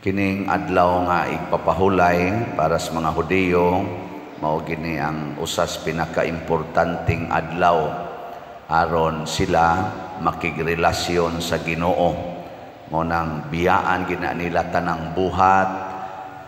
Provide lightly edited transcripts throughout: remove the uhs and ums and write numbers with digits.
Kining adlaw nga igpapahulay para sa mga Hudiyo, mao gini ang usas pinakaimportanteng adlaw aron sila makigrelasyon sa Ginoo. Mao nang biyaan gina nila tanang buhat,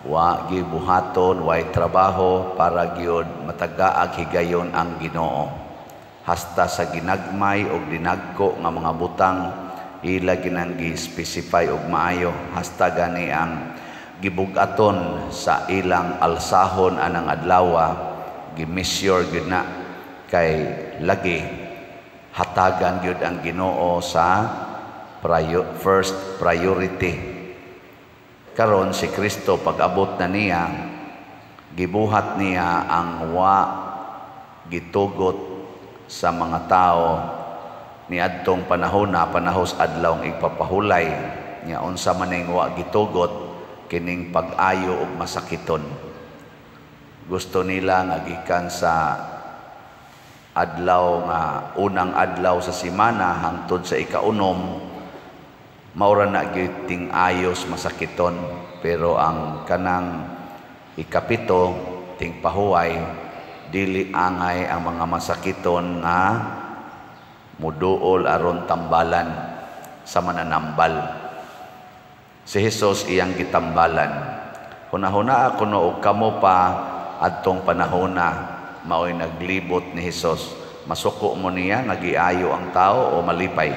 wa gibuhaton, way trabaho para gyud matagaag higayon ang Ginoo. Hasta sa ginagmay og dinagko nga mga butang ila ginang gi-specify og maayo, hasta gani ang gibug-aton sa ilang alsahon anang adlawa gi-measure gyud na kay lagi hatagan gyud ang Ginoo sa first priority. Karon si Kristo, pag-abot na niya, gibuhat niya ang wa gitugot sa mga tao niadtong panahon na panahos adlaw igpapahulay nya. Unsa man ning wa gitugot? Kining pag-ayo og masakiton. Gusto nila nga gikan sa adlaw nga unang adlaw sa semana hangtod sa ikaunom, maura na gyud ting ayos masakiton, pero ang kanang ikapito, ting pahuway, dili angay ang mga masakiton nga muduol aron tambalan sa mananambal. Si Jesus iyang gitambalan. Hunahuna ako no og kamo pa adtong panahona mao'y naglibot ni Hesus. Masuko mo niya nga giayo ang tao o malipay?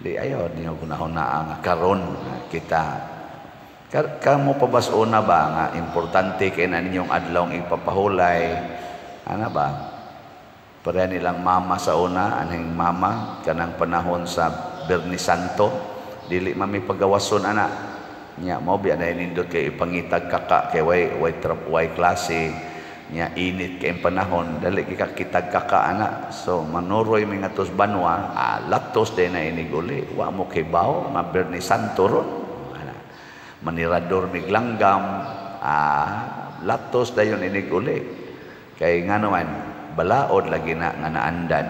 Di ayo niyo hunahuna nga karon kita. Kamo pa bas una ba nga importante kay na ninyong adlaw ipapahulay? Ana ba? Pareha nilang mama sa una, anhing mama, kanang panahon sa Biyernes Santo, dili man mi pagawason ana. Nya mao biya na nindot kay ipangitag kaka kay way klase nya, init kay panahon, dali kay kakitag kaka ana. So manuroy mi ngadto banwa, latos day na iniguli, wa mo kibaw nga Biyernes Santo ron. Ana. Manirador mig langgam, latos dayon iniguli. Kay nga naman, balaod lagi na nga naandan.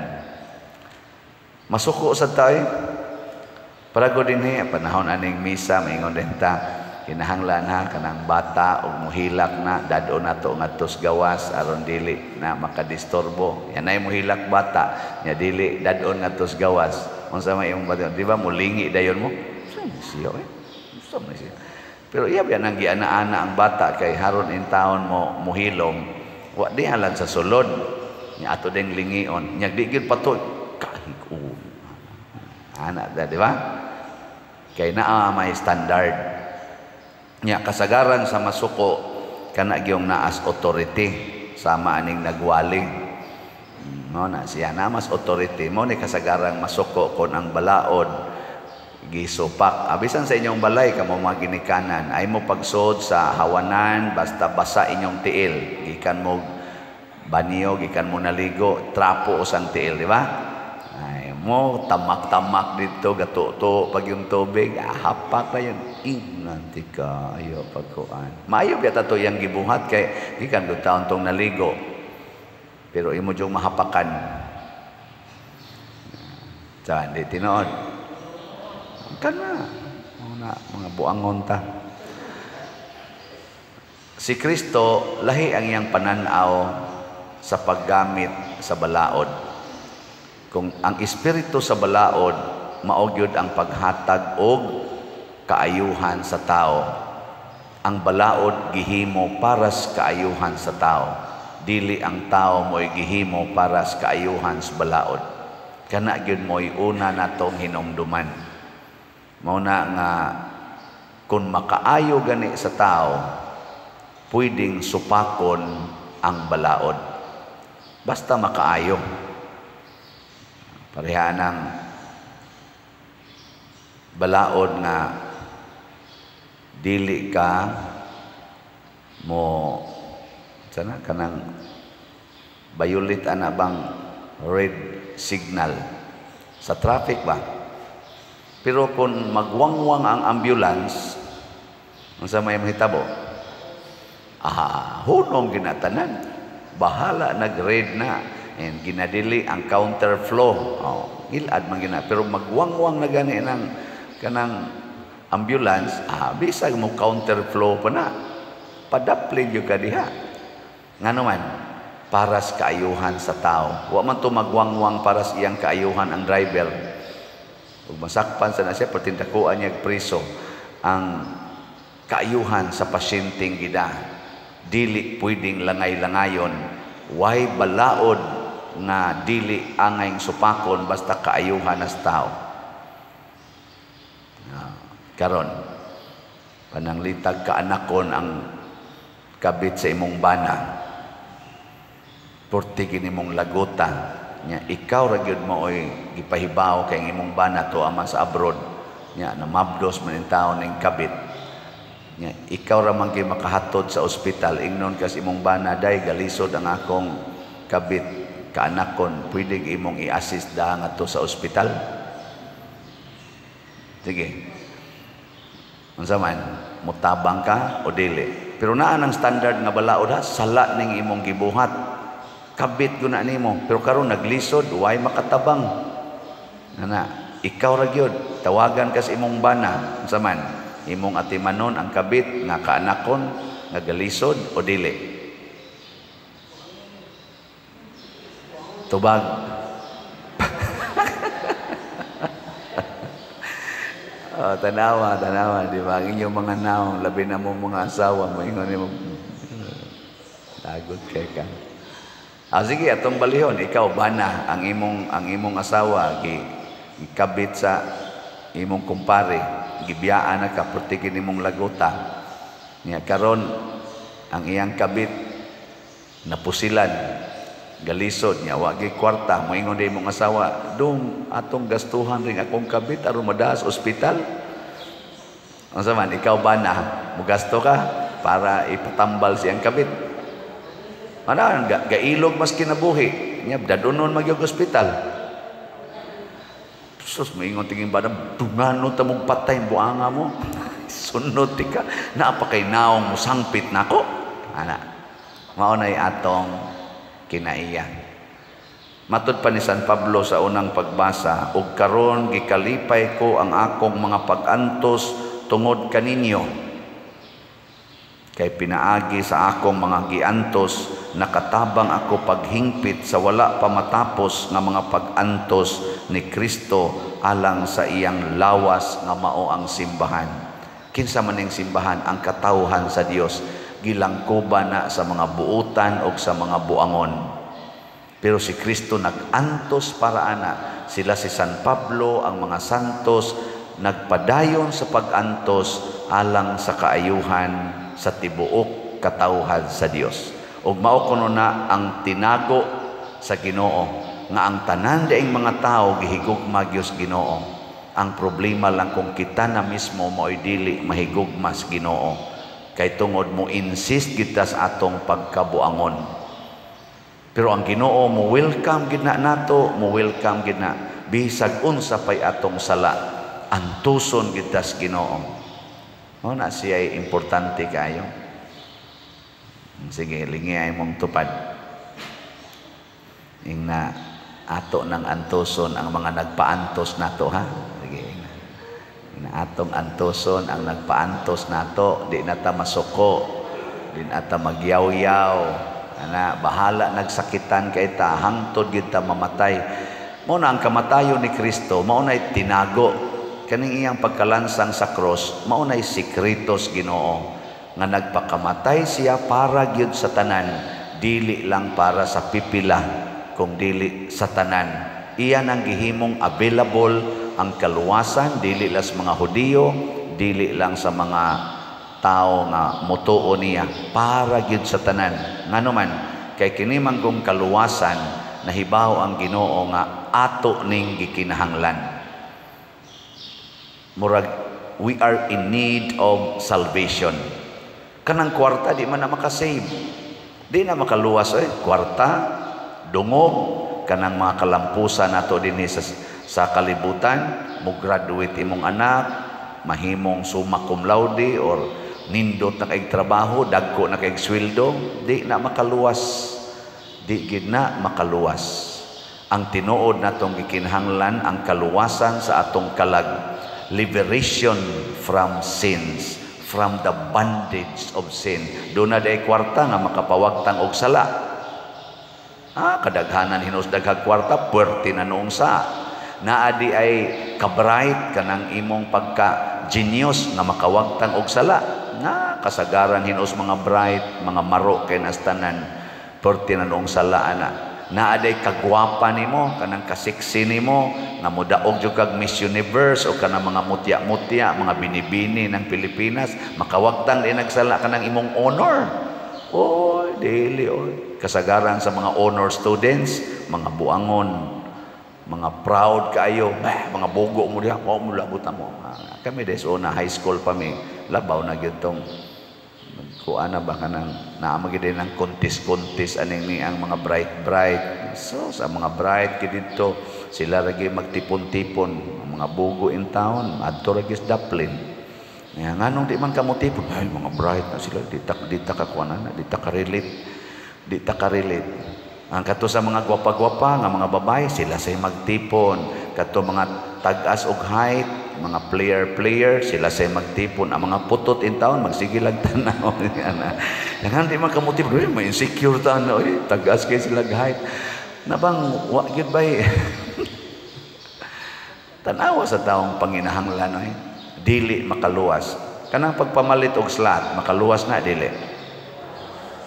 Masuko sa tayo. Para ko din panahon aning misa, maingon din ta, kinahanglan ha, kanang bata o muhilak na, dado na to ngadtos gawas, aron dili na makadistorbo. Yan ay muhilak bata, nya dili dadon ngadtos gawas. Unsa may imong bata, di ba mulingi dayon mo? Siyo eh. Unsa man siya? Pero iya biya nang giana-ana ang bata kay haron in taon mo muhilom. Wa di halan sa sulod. Nya ato ding lingion. Nya di gyud patoy. Kahig-un. Ana da, di ba? Kay naa may standard. Nya kasagaran sa masuko kana gyung naas authority sama aning nagwali. Mo na siya na mas authority mo ni kasagaran masuko kon ang balaod gisupak. Abisan sa inyong balay kamo mga ginikanan, ay mo pagsod sa hawanan basta basa inyong tiil, gikan mo banyo, gikan mo naligo, trapo usang tiil, di ba? Ay mo tamak-tamak dito, gatuto pag yung tubig, hapak na yun. Inganti ka ayo pagkuan. Maayo biya to yang gibuhat kay gikan gud taon tong naligo. Pero imo jung mahapakan. Sa di tinuod. Kana mga, mga buangon ta. Si Kristo lahi ang iyang pananaw sa paggamit sa balaod. Kung ang espiritu sa balaod mao gyud ang paghatag og kaayuhan sa tao. Ang balaod gihimo para sa kaayuhan sa tao. Dili ang tao mo'y gihimo para sa kaayuhan sa balaod. Kana gyud mo'y una natong hinumduman. Mao na nga kung makaayo gani sa tao, pwedeng supakon ang balaod. Basta makaayo. Pareha ng balaod nga dili ka mo sana kanang violet ana bang red signal sa traffic ba? Pero kung magwangwang ang ambulance, unsa may mahitabo? Hunong ginatanan. Bahala nag-red na. And ginadili ang counterflow. Oh, Gilad man gina, pero magwangwang na gani ng kanang ambulance, bisag mo counterflow pa na. Padapli gyud ka diha. Ngano man, para sa kaayuhan sa tao. Wa man to magwangwang para sa iyang kaayuhan ang driver. Ug masakpan sa na siya, pertindakuan niya priso ang kaayuhan sa pasyenteng gida. Dili pwedeng langay-langayon. Way balaod nga dili angay supakon basta kaayuhan as tao. Karon pananglitag kaanakon ang kabit sa imong bana, porti gini mong laguta nya, ikaw ra gyud mo oy gipahibaw kay ang imong bana to ama sa abroad nya, namabdos man in taon ning kabit nya, ikaw ra man gyud makahatod sa ospital. Ingnon kas imong bana, "Day, galisod ang akong kabit kaanakon, pwede imong i-assist da ngadto sa ospital?" Sige, unsa man, mutabang ka o dili? Pero naa ang standard nga balaod ha, sala ning imong gibuhat, kabit ko na nimo, pero karon naglisod, way makatabang ana, ikaw ra gyud. Tawagan kas imong bana, unsa man, imong atimanon ang kabit nga kaanakon nga galisod o dili? Tubag. Oh, tanawa, tanawa, di ba? Ang inyong mga naong, labi na mo mga asawa, moingon nimo, lagot kay ka. Sige, atong balihon, ikaw bana ang imong asawa gi gikabit sa imong kumpare, gibiyaan na ka pertikin imong laguta. Nya karon ang iyang kabit napusilan, galisod niya, wa gi kwarta, moingon di imong asawa, "Dong, atong gastuhan ring akong kabit aron madaas ospital." Unsa man, ikaw bana, mugasto ka para ipatambal siyang kabit? Ana, gailog mas kinabuhi nya, dadunon magyog ospital. Sus, moingon tingin bana, "Dungano ta mong patay buanga mo. Sunod ti ka, naa pa kay naong musangpit nako." Ana, mao nay atong kinaiya. Matud pa ni San Pablo sa unang pagbasa, "Ug karon gikalipay ko ang akong mga pag-antos tungod kaninyo, kay pinaagi sa akong mga giantos nakatabang ako paghingpit sa wala pa matapos nga mga pag-antos ni Kristo alang sa iyang lawas nga mao ang simbahan." Kinsa man ning simbahan? Ang katawhan sa Dios, gilangkoban na sa mga buutan o sa mga buangon. Pero si Kristo nag-antos para ana. Sila si San Pablo, ang mga santos, nagpadayon sa pag-antos alang sa kaayuhan sa tibuok katawhan sa Dios. Ug mao kuno na ang tinago sa Ginoo nga ang tanan daing mga tao gihigugma gyud sa Ginoo. Ang problema lang kung kita na mismo mao'y dili mahigugma sa Ginoo, kay tungod mo insist kita sa atong pagkabuangon. Pero ang Ginoo mo welcome gid na nato, mo welcome gid na bisag unsa pay atong sala, antuson gid ta sa Ginoo. Mao na siya importante kaayo. Sige, lingi ay mong tupad. Ingna ato nang antuson ang mga nagpaantos nato ha. Sige, ingna. Ingna atong antuson ang nagpaantos nato, di na ta masuko, di na ta magyaw-yaw. Ana, bahala nagsakitan kay ta hangtod gid ta mamatay. Mao na ang kamatayon ni Kristo, mao nay tinago kaning iyang pagkalansang sa cross, mao nay sikretos Ginoo nga nagpakamatay siya para gyud sa tanan, dili lang para sa pipila, kung dili sa tanan. Iya nang gihimong available ang kaluwasan, dili lang sa mga Hudiyo, dili lang sa mga tao nga motuo niya, para gyud sa tanan. Ngano man, kay kini manggong kaluwasan nahibaw ang Ginoo nga ato ning gikinahanglan. Murag we are in need of salvation. Kanang kwarta di man na makasave, di na makaluwas oy. Kwarta, dungog, kanang mga kalampusan nato dinhi sa kalibutan, mo graduate imong anak, mahimong summa cum laude or nindot na kay trabaho, dagko na kay sweldo, di na makaluwas. Di gid na makaluwas. Ang tinuod natong gikinahanglan, ang kaluwasan sa atong kalag, liberation from sins, from the bondage of sin. Duna diay kwarta nga makapawagtang og sala? Ah, kadaghanan hinus daghag kwarta, puwerte na noong sa. Naa diay ka-bright kanang imong pagka genius nga makawagtang og sala? Nga kasagaran hinus mga bright, mga maro kay nastanan, puwerte na noong sala ana. Naa diay kagwapa nimo, kanang kasiksi nimo nga modaog jud kag Miss Universe o kanang mga mutya-mutya, mga binibini ng Pilipinas, makawagtang din nagsala kanang imong honor? Oy, dili oy. Kasagaran sa mga honor students, mga buangon, mga proud kaayo, bah, mga bugo mo diha, mo mo labot mo. Ah, kami des una high school pa mi, labaw na gyud tong kuan na ba, kanang naa gyud ng contest-contest aning ni ang mga bright bright. So sa mga bright kid didto sila ragi magtipon-tipon, ang mga bugo in town adto ragi sa Daplin. Ya, nganong di man ka motipon? Ay, mga bright na sila, di ta ka kuan na, di ta ka relate. Di ta ka relate. Ang kato sa mga gwapa-gwapa nga mga babae, sila say magtipon. Kato mga tag-as og height, mga player-player, sila say magtipon. Ang mga putot in town, magsige lang tanaw. Yan, di man ka motipon, uy, may insecure ta na, uy, tag-as kay sila height. Nabang, wa gyud bay. Tanawa sa taong panginahanglan, oy. Dili makaluwas. Kanang pagpamalit og slot, makaluwas na, dili?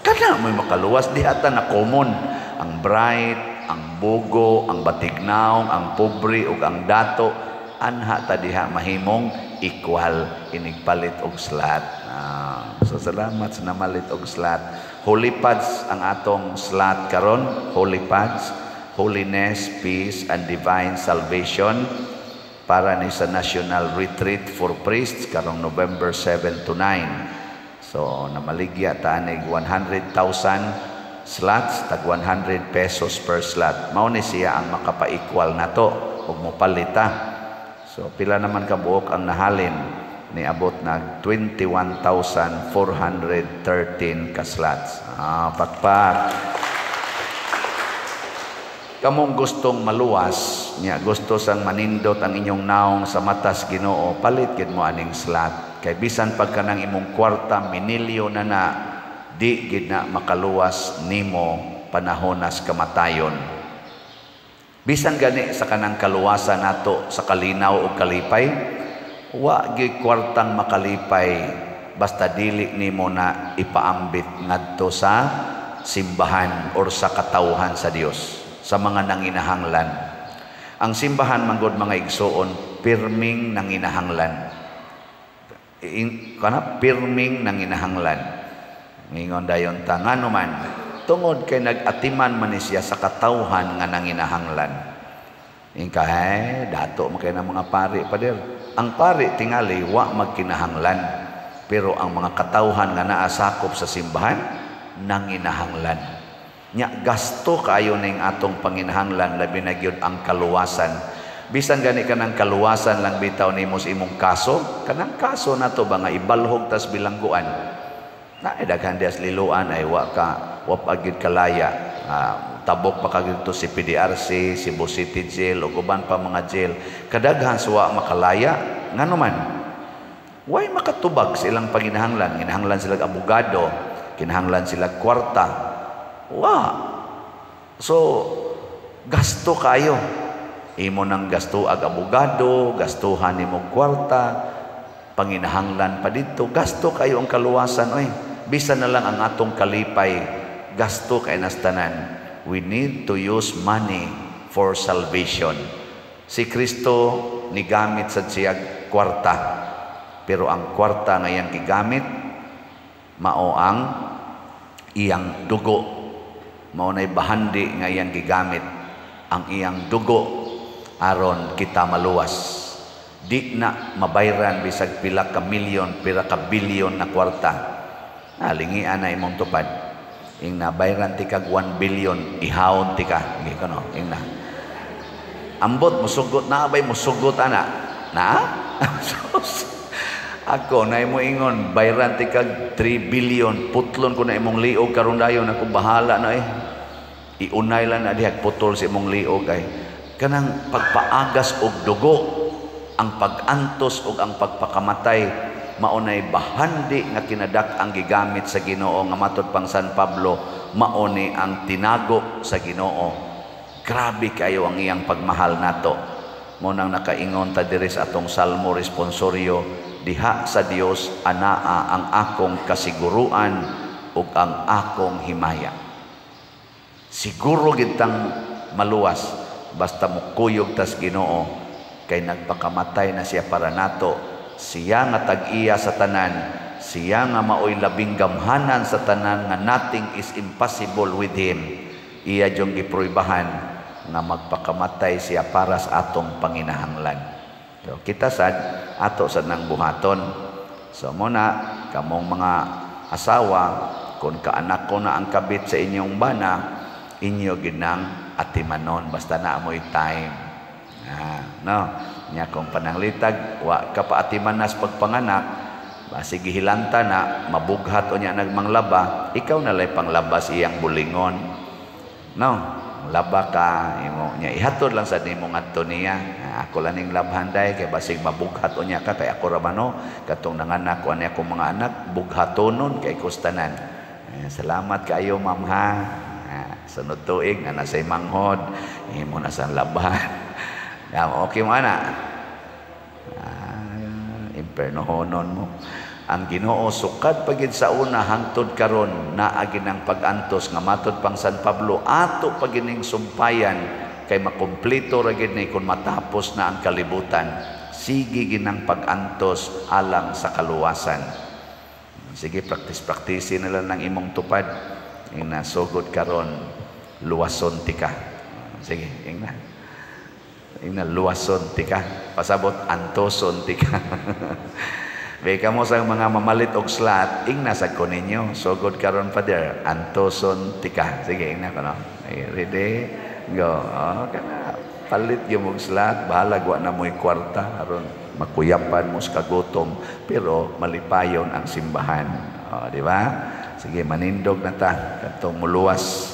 Kana mo'y makaluwas di ata na common. Ang bright, ang bugo, ang batignaong, ang pobre ug ang dato, anha ta diha mahimong equal inigpalit og slot. Ah, so salamat sa namalit og slot. Holy Pads ang atong slot karon, Holy Pads, Holiness, Peace and Divine Salvation, para ni sa National Retreat for Priests karong November 7 to 9. So namaligya ta anig 100,000 slots, tag 100 pesos per slot. Mao ni siya ang makapa-equal nato ug mopalita. So pila naman kabuok ang nahalin? Niabot nag 21,413 ka slots. Ah, pakpak. Kamong gustong maluwas, nya gusto sang manindot ang inyong naong sa matas Ginoo, palit gid mo aning slot. Kay bisan pagka nang imong kwarta minilyo na na, di gid na makaluwas nimo panahonas kamatayon. Bisan gani sa kanang kaluwasan nato sa kalinaw o kalipay, wa gyud kwartang makalipay basta dili nimo na ipaambit ngadto sa simbahan or sa katawhan sa Dios, sa mga nanginahanglan. Ang simbahan manggod, mga igsuon, pirming nanginahanglan. Kana pirming nanginahanglan. Ngingon dayon ta, ngano man? Tungod kay nag-atiman man ni siya sa katawhan nga nanginahanglan. Ingka, eh, dato man kay ng mga pari, pader. Ang pari tingali wa magkinahanglan. Pero ang mga katawhan nga naasakop sa simbahan nanginahanglan. Nya gasto kaayo ning atong panginahanglan, labi na gyud ang kaluwasan. Bisan gani kanang kaluwasan lang bitaw nimo sa imong kaso, kanang kaso nato ba nga ibalhog tas bilangguan. Na eh, daghan dias liloan ay wa ka wa pa gyud kalaya. Ah, tabok pa ka didto si PDRC, Cebu City Jail ug uban pa mga jail. Kadaghan suwa makalaya, ngano man? Way makatubag sa ilang panginahanglan. Kinahanglan sila abogado, kinahanglan sila kwarta. Wa. So, gasto kayo. Imo nang gasto ag abogado, gastuhan nimo kwarta, panginahanglan pa dito, gasto kayo ang kaluwasan oy. Bisan na lang ang atong kalipay, gasto kay nastanan. We need to use money for salvation. Si Kristo nigamit sa siyag kwarta. Pero ang kwarta nga iyang gigamit mao ang iyang dugo. Mao nay bahandi nga iyang gigamit ang iyang dugo aron kita maluwas. Di na mabayran bisag pila ka milyon, pila ka bilyon na kwarta. Nalingian na imong tupad. Ing nabayran ti kag 1 billion, ihawon ti ka. Hindi ko no, ing na. Ambot musugot na bay musugot ana. Na? Ako na imo ingon, bayran ti kag 3 billion, putlon ko na imong liog karon dayon, ako bahala na eh. Iunay lang na dihag putol sa imong liog ay kanang pagpaagas og dugo, ang pag-antos og ang pagpakamatay, maunay bahandi nga kinadak ang gigamit sa Ginoo nga matod pang San Pablo, mauni ang tinago sa Ginoo. Grabe kayo ang iyang pagmahal nato. Mo nang nakaingon ta diri sa atong Salmo responsorio, diha sa Dios anaa ang akong kasiguruan ug ang akong himaya. Siguro gitang maluwas basta mukuyog tas Ginoo kay nagpakamatay na siya para nato. Siya nga tag-iya sa tanan, siya nga maoy labing gamhanan sa tanan nga nothing is impossible with him. Iya jung gipruibahan nga magpakamatay siya para sa atong panginahanglan. So, kita sad ato sad nang buhaton. So mo na kamong mga asawa, kung kaanak ko na ang kabit sa inyong bana, inyo ginang atimanon basta na amoy time. Ah, no. Nya kung pananglitag wa ka paatiman nas pagpanganak, basig gihilanta na mabughat o nya nagmanglaba, ikaw na lay panglabas iyang bulingon. No, laba ka imo nya ihatod lang sa nimo ngadto niya. Ako lang ning labhan day kay basig mabughat o nya ka kay ako ra man no katong nanganak ko ani akong mga anak bughatonon kay kustanan. Eh, salamat kaayo, ma'am, ha. Ah, sunod tuig na nasay manghod imo na sa labhan. Ya, okay mo ana. Ah, impernohonon mo. Ang Ginoo sukad pagid sa una hangtod karon naa ginang pag-antos nga matod pang San Pablo ato pagining sumpayan kay makumpleto ra gid ni kung matapos na ang kalibutan. Sige ginang pag-antos alang sa kaluwasan. Sige, praktis-praktisi na lang ng imong tupad. Ingna sugod karon luwason tika. Sige, ingna. Ingna luwason tika. Pasabot antoson tika. Beka mo sa mga mamalit og slot, ingna sa ko ninyo. Sugod karon, Father, antoson tika. Sige, ingna ko no. Okay, ready? Go. Oh, kana palit yung og slot, bahalag wa na mo'y kwarta aron makuyapan mo sa kagutom, pero malipayon ang simbahan. Oh, di ba? Sige, manindog na ta kadtong muluwas.